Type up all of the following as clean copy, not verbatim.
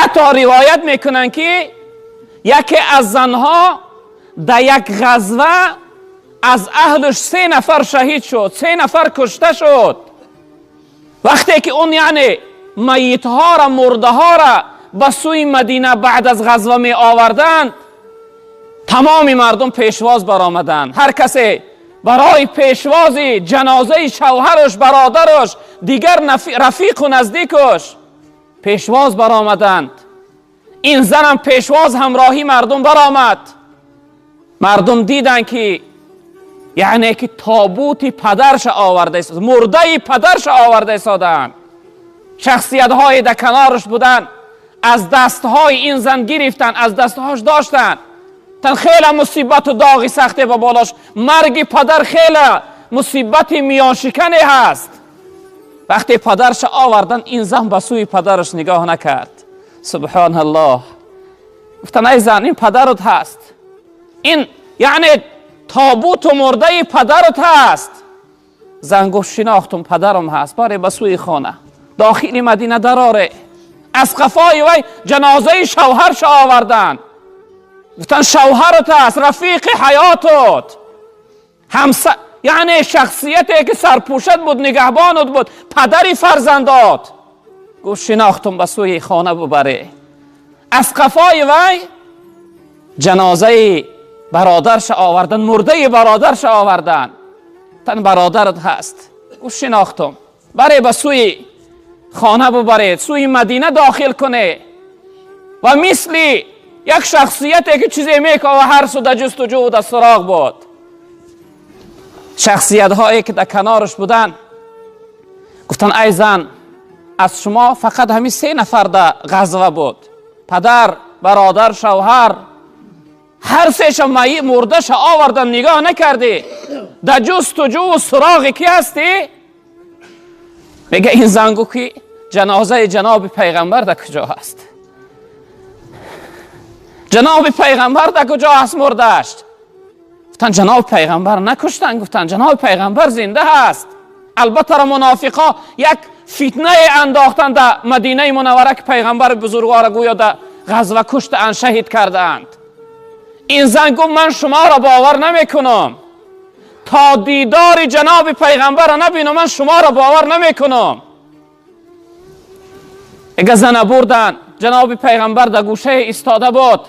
Ҳатто ривоят мекунанд, ки яке аз занҳо дар як ғазва аз аҳлаш се нафар шаҳид шуд, се нафар кушта шуд. Вақте ки он, яъне майитҳоро, мурдаҳоро ба сӯи Мадина баъд аз ғазва меоварданд, тамоми мардум пешвоз баромаданд. Ҳар касе барои пешвози ҷанозаи шавҳараш, бародараш, дигар рафиқу наздикаш пешвоз баромаданд. Ин занам пешвоз ҳамроҳи мардум баромад. Мардум диданд, ки яъне ки тобути падарша оварда, мурдаи падарша оварда истоданд. Шахсиятҳое дар канораш буданд, аз дастҳои ин зан гирифтанд, аз дастҳош доштанд. Тан хеле мусибату доғи сахте ба болош, марги падар хеле мусибати миёншикане ҳаст. Вақте падарша овардан, ин зан ба сӯи падараш нигоҳ накард. Субҳоналлоҳ! Гуфтан: «Ай зан, ин падарут ҳаст, ин яъне тобуту мурдаи падарут ҳаст». Зан гуфт: «Шинохтум, падарам ҳаст, баре ба сӯи хона, дохили Мадина дароре». Аз қафои вай ҷанозаи шавҳарша оварданд. Гуфтан: «Шавҳарат аст, рафиқи ҳаётут, ҳамса, яъне шахсияте ки сарпӯшат буд, нигаҳбонат буд, падари фарзандот». Гуфт: «Шинохтум, ба сӯи хона бубаре». Аз қафои вай ҷанозаи бародарша овардан, мурдаи бародарша овардан. Тан бародарат ҳаст. Гуфт: «Шинохтум, баре ба сӯи хона бубаред, сӯи Мадина дохил куне». Ва мисли як шахсияте ки чизе мекова, ҳар су да ҷустуҷӯ, да суроғ буд. Шахсиятҳое ки дар канораш буданд, гуфтанд: «Ай зан, аз шумо фақат ҳамин се нафар да ғазва буд: падар, бародар, шавҳар. Ҳар сеша майит, мурдаша овардан, нигоҳ накардӣ, да ҷустуҷӯ суроғи ки ҳастӣ?» Мега ин зан гуфт, ки ҷанозаи ҷаноби пайғамбар да куҷо ҳаст? Ҷаноби пайғамбар да куҷо ҳаст мурдаш? Гуфтан: «Ҷаноби пайғамбар накуштан». Гуфтан: «Ҷаноби пайғамбар зинда ҳаст». Албатта, мунофиқо як фитнае андохтанд да Мадинаи Мунаввара, ки пайғамбари бузургвора гӯё да ғазва куштаанд, шаҳид кардаанд. Ин зан гуфт: «Ман шуморо бовар намекунам, то дидори ҷаноби пайғамбарро набинам, ман шуморо бовар намекунам». Эга зана бурданд, ҷаноби пайғамбар дар гӯшае истода буд.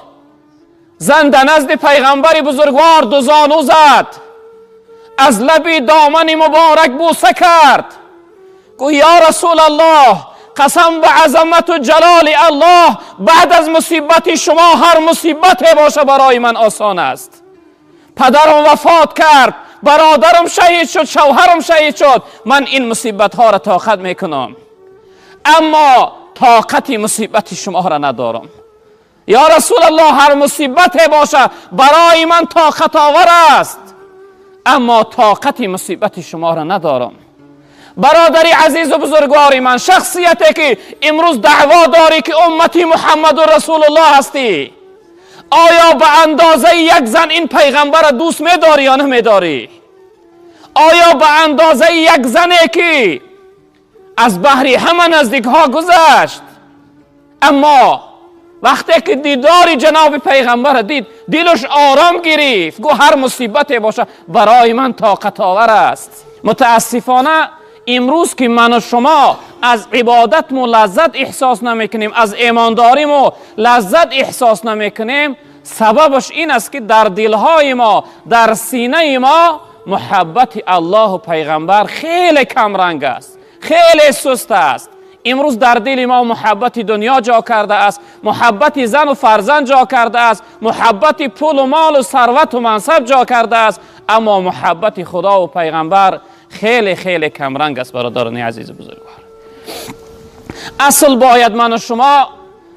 Зан дар назди пайғамбари бузургвор дузону зад, аз лаби домани муборак бӯса кард. Гӯ: «Ё Расулаллоҳ, қасам ба азамату ҷалоли Аллоҳ, баъд аз мусибати шумо ҳар мусибате боша, барои ман осон аст. Падарам вафот кард, бародарам шаҳид шуд, шавҳарам шаҳид шуд, ман ин мусибатҳоро тоқат мекунам, аммо тоқати мусибати шуморо надорам. Ё Расулаллоҳ, ҳар мусибате боша, барои ман тоқатовар аст, аммо тоқати мусибати шуморо надорам». Бародари азизу бузургвори ман, шахсияте ки имрӯз даъво дорӣ, ки уммати Муҳаммаду Расулуллоҳ ҳастӣ, оё ба андозаи як зан ин пайғамбарро дӯст медорӣ ё намедорӣ? Оё ба андозаи як зане, ки аз баҳри ҳама наздикҳо гузашт, аммо вақте ки дидори ҷаноби пайғамбарро дид, дилаш ором гирифт, гӯ: «Ҳар мусибате боша, барои ман тоқатовар аст». Мутаассифона, имрӯз ки ману шумо аз ибодатму лаззат эҳсос намекунем, аз имондориму лаззат эҳсос намекунем, сабабаш ин аст, ки дар дилҳои мо, дар синаи мо муҳаббати Аллоҳу пайғамбар хеле камранг аст, хеле суст аст. Имрӯз дар дили мо муҳаббати дунё ҷо кардааст, муҳаббати зану фарзанд ҷо кардааст, муҳаббати пулу молу сарвату мансаб ҷо кардааст, аммо муҳаббати Худову пайғамбар хеле хеле камранг аст. Бародарони азизу бузургвор, асл бояд ману шумо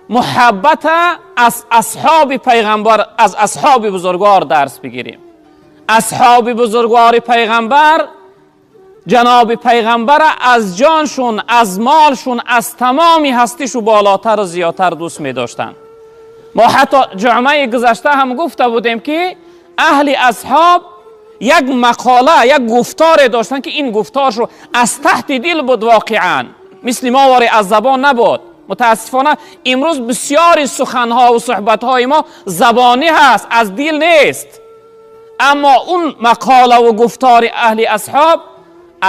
муҳаббата аз асҳоби пайғамбар, аз асҳоби бузургвор дарс бигирем. Асҳоби бузургвори пайғамбар ҷаноби пайғамбара аз ҷоншун, аз молшун, аз тамоми ҳастишу болотару зиёдтар дӯст медоштанд. Мо ҳатто ҷумъаи гузашта ҳам гуфта будем, ки аҳли асҳоб як мақола, як гуфторе доштанд, ки ин гуфторшу аз таҳти дил буд, воқеан мисли мо воре аз забон набуд. Мутаассифона, имрӯз бисёри суханҳо ва суҳбатҳои мо забонӣ ҳаст, аз дил нест. Аммо он мақола ва гуфтори аҳли асҳоб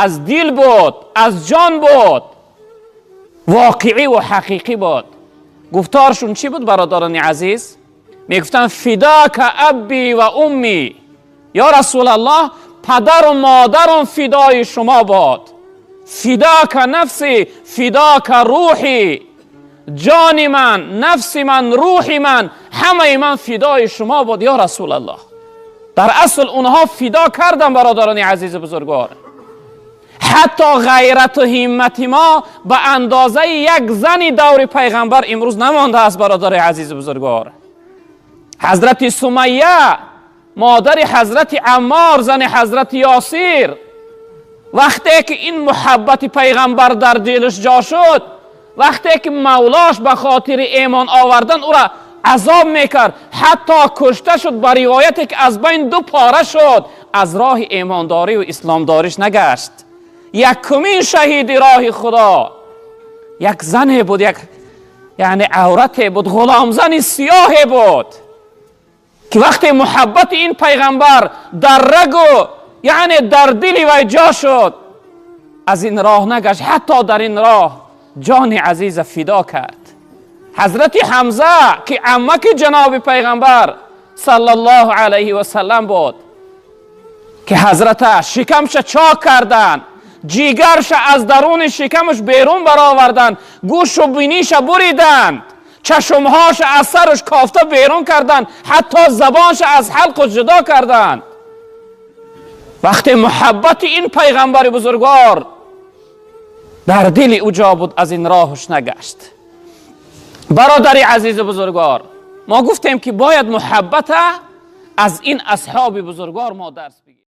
аз дил буд, аз ҷон буд, воқеӣ ва ҳақиқӣ буд. Гуфторшон чӣ буд, бародарони азиз? Мегуфтанд: فداك أبي وأمي، یا رسول الله، падару модарам фидои шумо бод. فداك نفسي، فداك روحي، ҷони ман, нафси ман, рӯҳи ман, ҳамаи ман фидои шумо бод, ё расул аллоҳ. Дар асл онҳо фидо кардан, бародарони азизи бузургвор. Ҳатто ғайрату ҳиммати мо ба андозаи як зани даври пайғамбар имрӯз намондааст, бародари азизи бузургвор. Ҳазрати Сумайя, модари ҳазрати Аммор, зани ҳазрати Ёсир, вақте ки ин муҳаббати пайғамбар дар дилаш ҷо шуд, вақте ки мавлош ба хотири эмон овардан ӯра азоб мекард, ҳатто кушта шуд, ба ривояте ки аз байн ду пора шуд, аз роҳи эмондорию исломдориш нагашт. Якумин шаҳиди роҳи Худо як зане буд, як яъне аврате буд, ғуломзани сиёҳе буд, ки вақте муҳаббати ин пайғамбар дар рагу яъне дар дили вай ҷо шуд, аз ин роҳ нагашт, ҳатто дар ин роҳ ҷони азиза фидо кард. Ҳазрати Ҳамза, ки аммаки ҷаноби пайғамбар саллаллоҳу алайҳи васаллам буд, ки ҳазрата шикамша чок карданд, ҷигарша аз даруни шикамаш берун бароварданд, гӯшу биниша буриданд, чашмҳоша аз сараш кофта берун карданд, ҳатто забонша аз ҳалқу ҷудо карданд, вақте муҳаббати ин пайғамбари бузургвор дар дили ӯ ҷо буд, аз ин роҳаш нагашт. Бародари азизи бузургвор, мо гуфтем, ки бояд муҳаббата аз ин асҳоби бузургвор мо дарс бигирем.